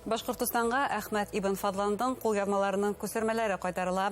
Башҡортостанға Әхмәт ибн Фадландың ҡулъяҙмаларының күсермәләре ҡайтарыла.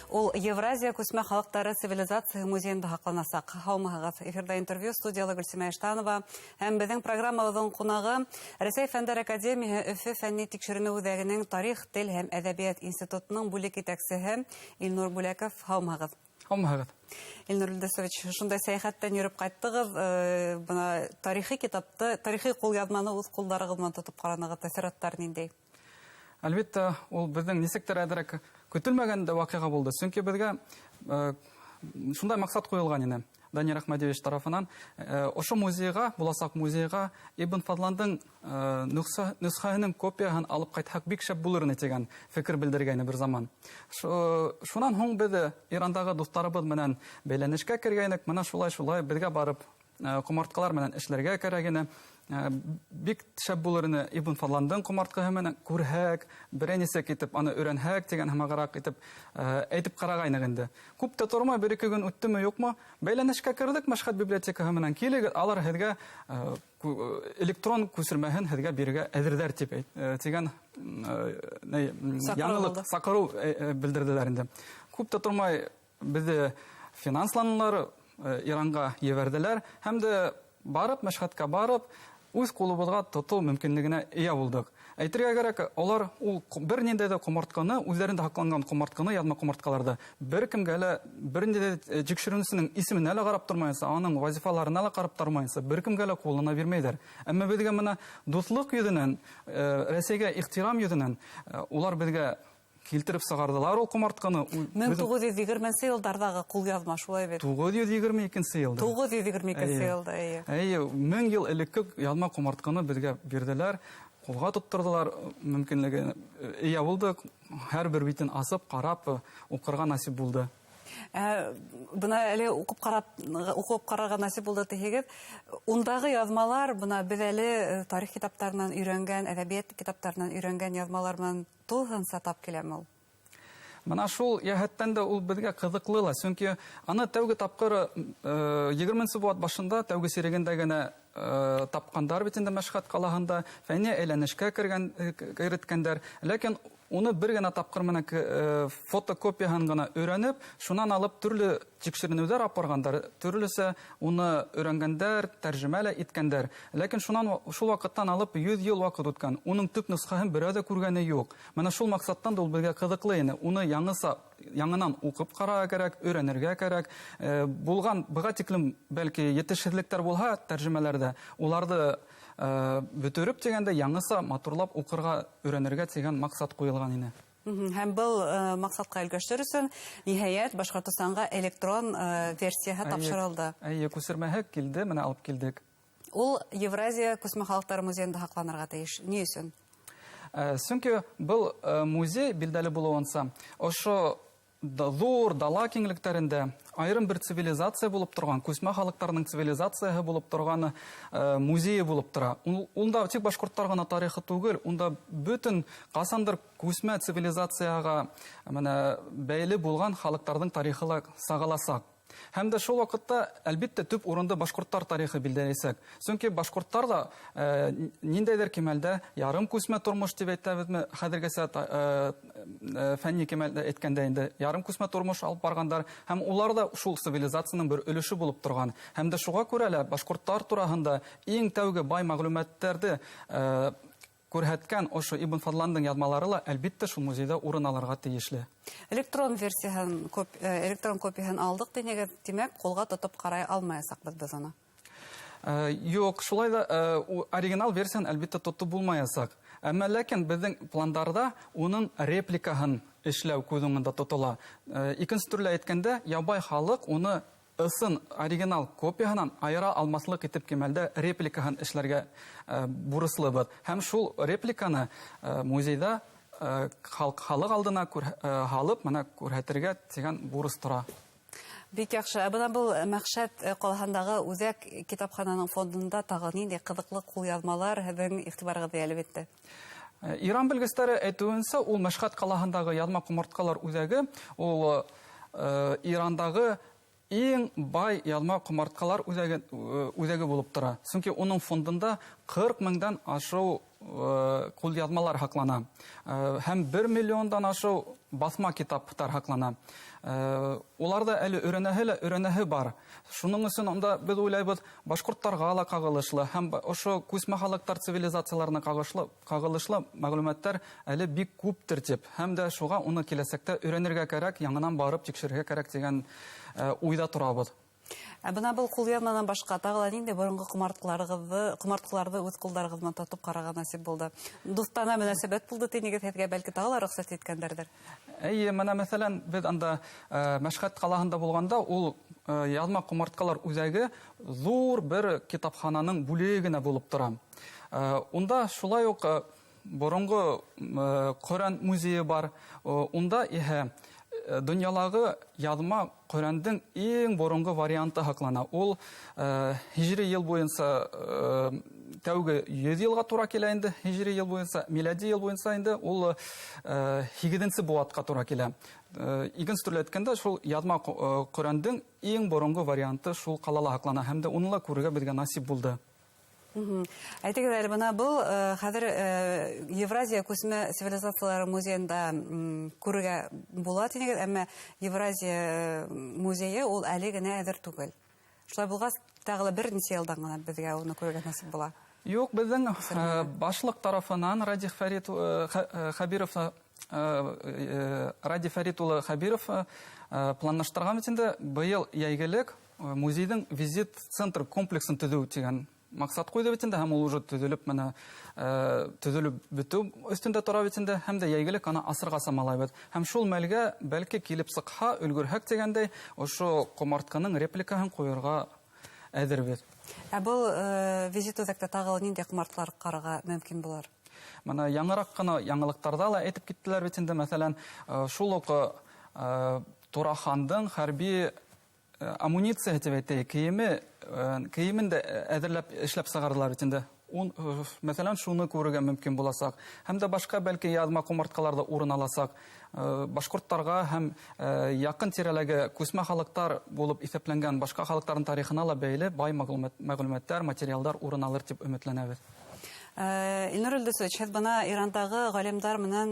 Ул Евразия күсмә халыҡтары цивилизацияһы музейында һаҡланасаҡ. Һаумыһығыҙ! Эфирҙа интервью, студияла Гөлсимә Иштанова һәм беҙҙең программабыҙҙың ҡунағы Рәсәй Фәндәр академияһы Өфө фәнни тикшеренеү үҙәгенең тарих, тел һәм әҙәбиәт институтының бүлек етәксеһе Илнур Бүләков. Һаумыһығыҙ! Һаумыһығыҙ! Илнур Илдусович, шундай сәйәхәттән йөрөп ҡайттығыҙ, бына тарихи китапты, тарихи ҡулъяҙманы үҙ ҡулдарығыҙ менән тотоп ҡаранығыҙ, тәьҫораттар ниндәй? Әлбиттә, ул беҙҙең нисектер әҙерәк көтөлмәгән дә ваҡиға булды. Сөнки беҙгә шундай маҡсат ҡуйылған ине Данир Әхмәдиевич тарафынан. Ошо музейға, буласаҡ музейға Ибн Фадландың нөсхәһенең копияһын алып ҡайтһаҡ бик шәп булыр ине тигән фекер белдергәйне бер заман. Шунан һуң беҙ Ирандағы дуҫтарыбыҙ менән бәйләнешкә кергәйнек. Мына шулай-шулай беҙгә барып ҡомартҡылар менән эшләргә кәрәк ине. Бик шәп булыр ине Ибн Фадландың ҡомартҡыһы менән күрһәк, берәй нисек итеп аны өйрәнһәк тигән һымағыраҡ итеп әйтеп ҡарағайныҡ инде. Күп тә тормай, бер-ике көн үттеме, юҡмы, бәйләнешкә керҙек Мәшһәд библиотекаһы менән. Килегеҙ, алар һеҙгә электрон күсермәһен һеҙгә бирергә әҙерҙәр тип тигән яңылыҡ саҡырыу белдерҙеләр инде. Күп тә тормай беҙҙе финансланылар, Иранға ебәрҙеләр һәм дә барып, Мәшһәдкә барып, үҙ ҡулыбыҙға тотоу мөмкинлегенә эйә булдыҡ. Әйтергә кәрәк, алар ул бер ниндәй ҙә ҡомартҡыны, үҙҙәрендә һаҡланған ҡомартҡыны, яҙма ҡомартҡыларҙы бер кемгә лә, бер ниндәй ҙә тикшеренеүсенең исеменә лә ҡарап тормайынса, аның вазифаларына ла ҡарап тормайынса, бер кемгә лә ҡулына бирмәйҙәр. Әммә беҙгә мына дуҫлыҡ йөҙөнән, Рәсәйгә ихтирам йөҙөнән улар беҙгә килтереп сығарҙылар ул ҡомартҡыны. 1920 йылдарҙағы ҡулъяҙма, шулай бит? 922 йылда. 922 йылда, эйе. Эйе, 1000 йыл элекке яҙма ҡомартҡыны беҙгә бирҙеләр, ҡулға тотторҙолар, мөмкинлеге эйә булдыҡ, һәр бер битен асып, ҡарап, уҡырға насип булды. Бына әле уҡып ҡарап, уҡып ҡарарға насип булды тиһегеҙ. Ундағы яҙмалар, бына беҙ әле тарих китаптарынан өйрәнгән, әҙәбиәт китаптарынан өйрәнгән яҙмалар менән тулыһынса тап киләме ул? Бына шул йәһәттән дә ул беҙгә ҡыҙыҡлы ла, сөнки аны тәүге тапҡыр 20-нсе быуат башында, тәүге сирегендә генә тапҡандар бит инде Мәшһәд ҡалаһында, фәнни әйләнешкә кергән, кереткәндәр. Ләкин уны бер генә тапҡыр менән фотокопияһын ғына өйрәнеп, шунан алып төрлө тикшеренеүҙәр апарғандар, төрлөсә уны өйрәнгәндәр, тәржемә лә иткәндәр. Ләкин шунан шул ваҡыттан алып 100 йыл ваҡыт үткән. Уның төп нөсхәһен берәү ҙә күргәне юҡ. Мына шул маҡсаттан да ул беҙгә ҡыҙыҡлы ине. Уны яңыса, яңынан уҡып ҡарарға кәрәк, өйрәнергә кәрәк. Булған быға тиклем бәлки етешһеҙлектәр булһа тәржемәләрҙә, уларҙы бөтөрөп тигәндә яңыса матурлап уҡырға өйрәнергә тигән маҡсат ҡуйылған ине. Һәм был маҡсатҡа өлгәштер өсөн ниһайәт Башҡортостанға электрон версияһы тапшырылды. Эйе, күсермәһе килде, мына алып килдек. Ул Евразия күсмә халыҡтары музейында һаҡланырға тейеш. Ни өсөн? Сөнки был музей билдәле булыуынса, ошо ҙур дала киңлектәрендә айырым бер цивилизация булып торған, күсмә халыҡтарының цивилизацияһы булып торған музейы булып тора. Унда тик башҡорттар ғына тарихы түгел, унда бөтөн ҡасандыр күсмә цивилизацияға мына бәйле булған халыҡтарҙың тарихы ла сағыласаҡ. Һәм дә шул ваҡытта, әлбиттә, төп урынды башҡорттар тарихы билдәләйәсәк. Сөнки башҡорттар ҙа ниндәйҙер кимәлдә ярым күсмә тормош тип әйтәбеҙме, хәҙергесә фәнни кимәлдә әйткәндә инде ярым күсмә тормош алып барғандар, һәм улар ҙа шул цивилизацияның бер өлөшө булып торған. Һәм дә шуға күрә лә башҡорттар тураһында иң тәүге бай мәғлүмәттәрҙе күрһәткән ошо Ибн Фадландың яҙмалары ла әлбиттә шул музейҙа урын алырға тейешле. Электрон версияһын, электрон копияһын алдыҡ тинегеҙ, тимәк, ҡулға тотоп ҡарай алмаясаҡбыҙ беҙ уны. Юҡ, шулай ҙа оригинал версияһын әлбиттә тотоп булмаясаҡ. Әммә ләкин беҙҙең пландарҙа уның репликаһын эшләү күҙ уңында тотола. Икенсе төрлө әйткәндә, ябай халыҡ уны ысын оригинал копияһынан айыра алмаҫлыҡ итеп кимәлдә репликаһын эшләргә бурыслыбыҙ. Һәм шул репликаны музейҙа халыҡ алдына һалып, мына күрһәтергә тигән бурыс тора. Бик яҡшы. Ә бына был Мәхшәт ҡалаһындағы үҙәк китапхананың фондында тағы ниндәй ҡыҙыҡлы ҡулъяҙмалар һеҙҙең иғтибарығыҙҙы йәлеп итте? Иран белгестәре әйтеүенсә, ул Мәшһәд ҡалаһындағы яҙма ҡомартҡылар үҙәге, ул Ирандағы иң бай яҙма ҡомартҡылар үҙәге булып тора. Сөнки уның фондында 40 меңдән ашыу ҡулъяҙмалар һаҡлана. Һәм 1 миллиондан ашыу баҫма китаптар һаҡлана. Уларҙа әле өйрәнәһе лә өйрәнәһе бар. Шуның өсөн унда беҙ уйлайбыҙ, башҡорттарға ла ҡағылышлы һәм ошо күсмә халыҡтар цивилизацияларына ҡағылышлы мәғлүмәттәр әле бик күптер тип. Һәм дә шуға уны киләсәктә өйрәнергә кәрәк, яңынан барып тикшерергә кәрәк тигән уйҙа торабыҙ. Ә бына был ҡулъяҙманан башҡа тағы ла ниндәй боронғо ҡомартҡыларҙы үҙ ҡулдарығыҙ менән тотоп ҡарарға насип булды? Дуҫтана мөнәсәбәт булды тинегеҙ, һеҙгә бәлки тағы ла рөхсәт иткәндәрҙер? Эйе, бына мәҫәлән, беҙ анда Мәшһәд ҡалаһында булғанда ул яҙма ҡомартҡылар үҙәге ҙур бер китапхананың бүлеге генә булып тора. Унда шулай уҡ боронғо Ҡөрьән музейы бар. Унда иһә донъялағы яҙма Ҡөрьәндең иң боронғо варианты һаҡлана. Ул һижри йыл буйынса тәүге 100 йылға тура килә инде, һижри йыл буйынса, милади йыл буйынса инде ул һигеҙенсе быуатҡа тура килә. Икенсе төрлө әйткәндә, шул яҙма Ҡөрьәндең иң боронғо варианты шул ҡалала һаҡлана һәм дә уны ла күрергә беҙгә насип булды. Әйтегеҙ әле, бына был хәҙер Евразия күсмә цивилизациялары музейында күрергә була тинегеҙ, әммә Евразия музейы ул әле генә әҙер түгел. Шулай булғас, тағы ла бер нисә йылдан ғына беҙгә уны күрергә насип була. Юҡ, беҙҙең башлыҡ тарафынан Радий Фәрит Хәбиров Радий Фәрит улы Хәбиров планлаштырған бит инде, быйыл йәйгелек музейҙың визит центр комплексын төҙөү тигән маҡсат ҡуйҙы бит инде, һәм ул уже төҙөлөп менә төҙөлөп бөтөү өҫтөндә тора бит инде, һәм дә йәйгелек аны асырға самалайбыҙ. Һәм шул мәлгә бәлки килеп сыҡһа, өлгөрһәк тигәндәй, ошо ҡомартҡының репликаһын ҡуйырға әҙербеҙ. Ә был визит үҙәктә тағы ла ниндәй ҡомартҡылар ҡарарға мөмкин булыр? Бына яңыраҡ ҡына яңылыҡтарҙа ла әйтеп киттеләр бит инде, мәҫәлән, шул уҡ Турахандың хәрби амуниция тип әйтәйек, кейемен дә әҙерләп эшләп сығарҙылар бит инде. Мәҫәлән, шуны күрергә мөмкин буласаҡ. Һәм дә башҡа бәлки яҙма ҡомартҡылар ҙа урын аласаҡ. Башҡорттарға һәм яҡын тирәләге күсмә халыҡтар булып иҫәпләнгән башҡа халыҡтарҙың тарихына ла бәйле бай мәғлүмәттәр, материалдар урын алыр тип өмөтләнәбеҙ. Илнур Илдусович, һеҙ бына Ирандағы ғалимдар менән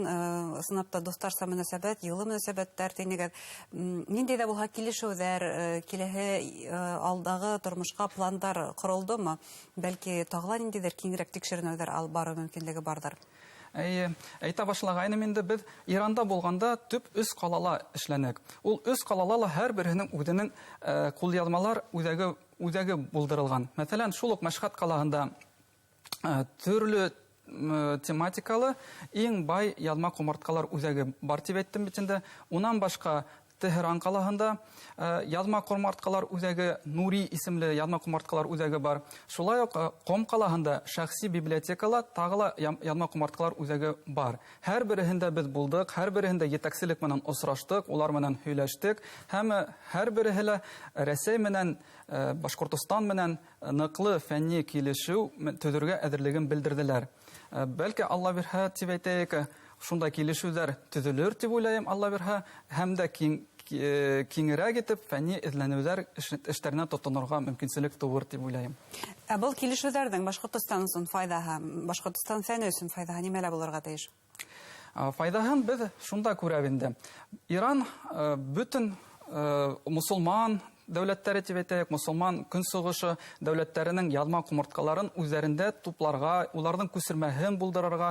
ысынлап та дуҫтарса мөнәсәбәт, йылы мөнәсәбәттәр тинегеҙ. Ниндәй ҙә булһа килешеүҙәр, киләһе алдағы тормошҡа пландар ҡоролдомо? Бәлки тағы ла ниндәйҙер киңерәк тикшеренеүҙәр алып барыу мөмкинлеге барҙыр? Эйе, әйтә башлағайным инде, беҙ Иранда булғанда төп өс ҡалала эшләнек. Ул өс ҡалала ла һәр береһенең үҙенең ҡулъяҙмалар үҙәге булдырылған. Мәҫәлән, шул уҡ Мәшһәд ҡалаһында төрлө тематикалы иң бай яҙма ҡомартҡылар үҙәге бар тип әйттем бит инде. Унан башҡа Теһран ҡалаһында яҙма ҡомартҡылар үҙәге, Нури исемле яҙма ҡомартҡылар үҙәге бар. Шулай уҡ Ҡом ҡалаһында шәхси библиотекала тағы ла яҙма ҡомартҡылар үҙәге бар. Һәр береһендә беҙ булдыҡ, һәр береһендә етәкселек менән осраштыҡ, улар менән һөйләштек һәм һәр береһе лә Рәсәй менән Башҡортостан менән ныҡлы фәнни килешеү төҙөргә әҙерлеген белдерҙеләр. Бәлки Алла бирһә тип әйтәйек, шундай килешеүҙәр төҙөлөр тип уйлайым, Алла бирһә, һәм дә киңерәк итеп фәнни эҙләнеүҙәр эштәренә тотонорға мөмкинселек тыуыр тип уйлайым. Ә был килешеүҙәрҙең Башҡортостан өсөн файҙаһы, Башҡортостан фәне өсөн файҙаһы нимәлә булырға тейеш? Файҙаһын беҙ шунда күрәбеҙ инде. Иран бөтөн мосолман дәүләттәре тип әйтәйек, мосолман көнсығышы дәүләттәренең яҙма ҡомартҡыларын үҙҙәрендә тупларға, уларҙың күсермәһен булдырырға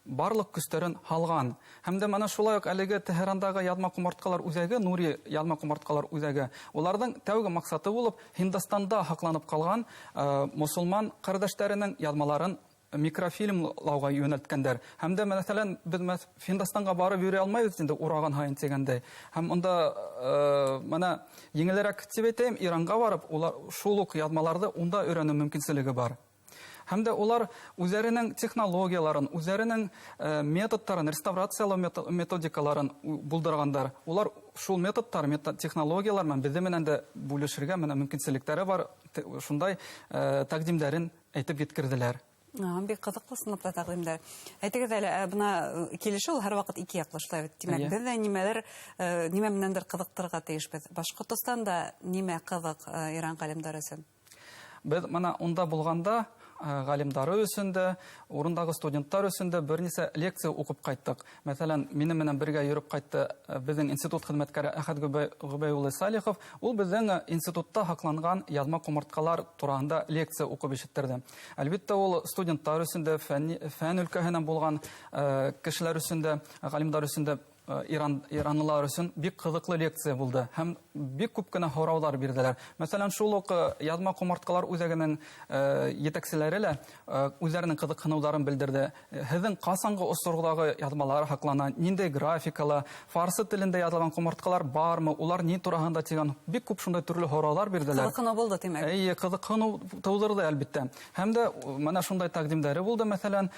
барлыҡ көстәрен һалған. Һәм дә мына шулай уҡ әлеге Теһрандағы яҙма ҡомартҡылар үҙәге, Нури яҙма ҡомартҡылар үҙәге, уларҙың тәүге маҡсаты булып Һиндстанда һаҡланып ҡалған мосолман ҡәрҙәштәренең яҙмаларын микрофильмлауға йүнәлткәндәр. Һәм дә, мәҫәлән, беҙ Һиндстанға барып йөрөй алмайбыҙ инде ураған һайын тигәндәй. Һәм унда мына еңелерәк тип әйтәйем, Иранға барып, улар шул уҡ яҙмаларҙы унда өйрәнеү мөмкинселеге бар. Һәм дә улар үҙҙәренең технологияларын, үҙҙәренең методтарын, реставрациялау методикаларын булдырғандар. Улар шул методтар, технологиялар менән беҙҙе менән дә бүлешергә менә мөмкинселектәре бар, шундай тәҡдимдәрен әйтеп еткерҙеләр. Бик ҡыҙыҡлы ысынлап та тәҡдимдәр. Әйтегеҙ әле, бына килешеү ул һәр ваҡыт ике яҡлы шулай бит. Тимәк, беҙ ҙә нимә менәндер ҡыҙыҡтырырға тейешбеҙ. Башҡортостанда нимә ҡыҙыҡ Иран ғалимдары өсөн? Беҙ бына унда булғанда, ғалимдары өсөн дә, урындағы студенттар өсөн дә бер нисә лекция уҡып ҡайттыҡ. Мәҫәлән, минең менән бергә йөрөп ҡайтты беҙҙең институт хеҙмәткәре Әхәт Ғөбәй улы Салихов. Ул беҙҙең институтта һаҡланған яҙма ҡомартҡылар тураһында лекция уҡып ишеттерҙе. Әлбиттә, ул студенттар өсөн дә, фән өлкәһенән булған кешеләр өсөн дә, ғалимдар өсөн дә, иранлылар өсөн бик ҡыҙыҡлы лекция булды һәм бик күп кенә һораулар бирҙеләр. Мәҫәлән, шул уҡ яҙма ҡомартҡылар үҙәгенең етәкселәре лә үҙҙәренең ҡыҙыҡһыныуҙарын белдерҙе. Һеҙҙең ҡасанғы осорҙағы яҙмалар һаҡлана, ниндәй графикала, фарсы телендә яҙылған ҡомартҡылар бармы, улар ни тураһында тигән бик күп шундай төрлө һораулар бирҙеләр. Ҡыҙыҡһыныу булды, тимәк. Эйе, ҡыҙыҡһыныу тыуҙырҙы, әлбиттә. Һәм дә мына шундай тәҡдимдәре булды, мәҫәлән,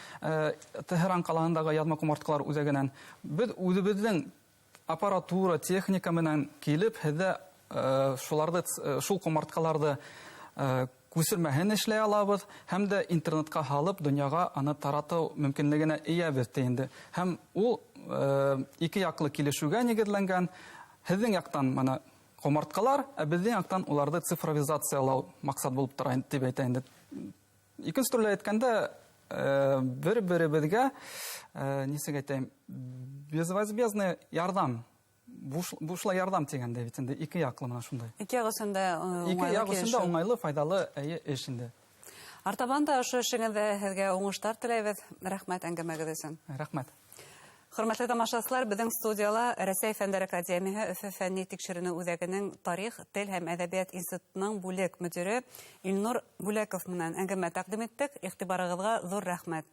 Теһран ҡалаһындағы яҙма ҡомартҡылар үҙәгенән беҙ үҙебеҙ аппаратура, техника менән килеп, һеҙҙә шуларҙы, шул ҡомартҡыларҙы күсермәһен эшләй алабыҙ һәм дә интернетҡа һалып донъяға аны таратыу мөмкинлегенә эйәбеҙ ти инде. Һәм ул ике яҡлы килешеүгә нигеҙләнгән. Һеҙҙең яҡтан мына ҡомартҡылар, ә беҙҙең яҡтан уларҙы цифровизациялау маҡсат булып тора тип әйтә инде. Икенсе төрлө әйткәндә, бер-беребеҙгә, нисек әйтәйем, безвозмездный ярҙам, бушлай ярҙам тигәндәй бит инде, ике яҡлы мына шундай. Ике яҡ өсөн дә Ике яҡ өсөн дә уңайлы, файҙалы эш инде. Артабан да ошо эшегеҙҙә һеҙгә уңыштар теләйбеҙ. Рәхмәт әңгәмәгеҙ өсөн. Рәхмәт. Хөрмәтле тамашасылар, беҙҙең студияла Рәсәй Фәндәр Академияһы Өфө фәнни тикшеренеү үҙәгенең тарих, тел һәм әҙәбиәт институтының бүлек мөдире Илнур Бүләков менән әңгәмә тәҡдим иттек. Иғтибарығыҙға ҙур рәхмәт.